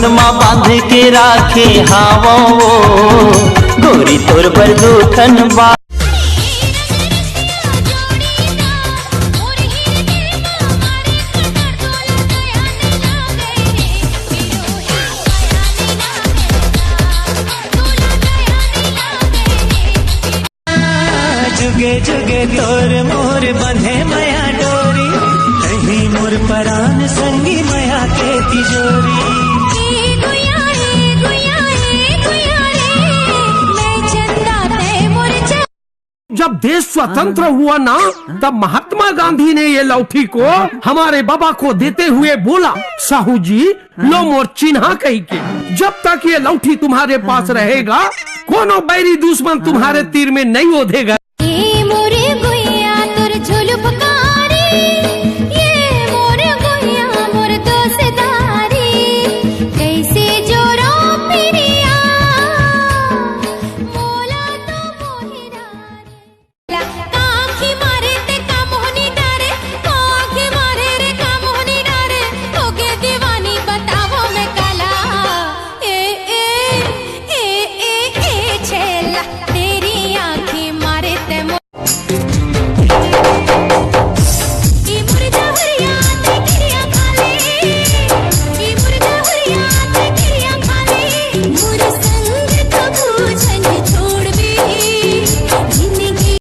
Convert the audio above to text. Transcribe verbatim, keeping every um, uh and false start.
मा बांध के राखे हावो, गोरी तोर बर दू ठन बा। जुगे जुगे तोर मोर बंधे मया डोरी, कहीं मोर परान संगी मया के तिजोरी। ए गुया, ए गुया, ए गुया रे, मैं चंदा तै मोर चा- जब देश स्वतंत्र हुआ ना, तब महात्मा गांधी ने ये लौठी को हमारे बाबा को देते हुए बोला, साहू जी, लो मोर चिन्हा कही के, जब तक ये लौठी तुम्हारे पास रहेगा, कोनो बैरी दुश्मन तुम्हारे तीर में नहीं ओधेगा।